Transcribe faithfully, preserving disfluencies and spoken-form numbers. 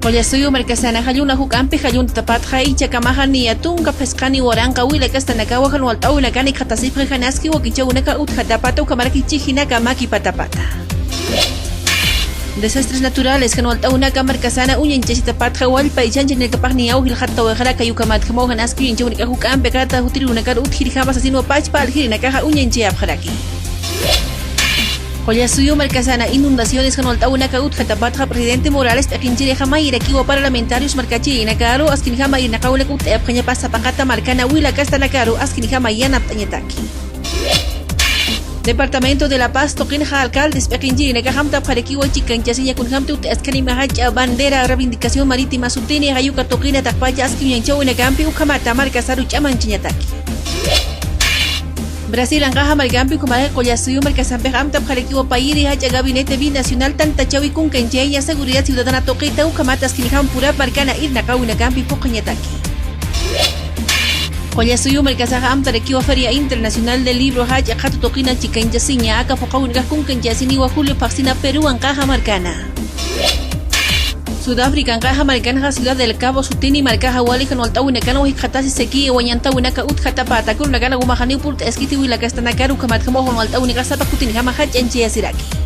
Qullasuyu markasana jalluna juk'ampi jalluntatapatxa ichakamaxa niya tunka phisqani waranqa wila kastanakawa jan walt'awinakani khatasipxi jan aski wakichäwinaka utjatapata ukhamaraki chijinaka makipatapata. Desastres naturales jan walt'awinaka markasana uñañchasitapatxa wallpa ichañchaninakapax niyaw jilxattawixaraki ukhamatjamaw jan aski uñañchäwinaka juk'ampi kata jutiriwinakar utjirjama sasinwa pachpa aljirinakaxa uñañchayapxaraki. Qullasuyu markasana inundaciones jan walt'awinaka utjatapatxa presidente Morales p'iqinchirixama irakiwa parlamentarios markachirinakaru askinjama irnaqawinaka ut'ayapxañapa sapaqata markana wila kastanakaru askinjama yanapt'añataki. Departamento de La Paz tuqinxa alcaldes p'iqinchirinakax amtapxarakiwa chikanchasiña kunjamti ut'askanimaxa ch'a bandera reivindicación marítima sutini jayuka tuqina taqpacha aski uñañchäwinakampi ukhamata markasaru ch'amanchañataki. Brasil anqaxa markampi ukhamaraki Qullasuyu markasampix amtapxarakiwa payiri jach'a gabinete binacional tantachäwi kunkanchayaña seguridad ciudadana tuqita ukhamata askinjam purap markana irnaqawinakampi phuqhañataki. Qullasuyu markasaxa amtarakiwa Feria Internacional del Libro jach'a qhatu tuqina chikanchasiña aka phuqhawinakax kunkanchasiniwa julio phaxsina Perú anqaxa markana. Sudáfrica anqaxa markanxa Ciudad del Cabo sutini markaxa wali jan walt'awinakanwa jikxatasi sequía wañantawinaka utjatapata kurunakan umaxaniw purt'askiti wila kastanakar ukhamatjamaw jan walt'awinakax sapa kutinjama jach'añchayasiraki.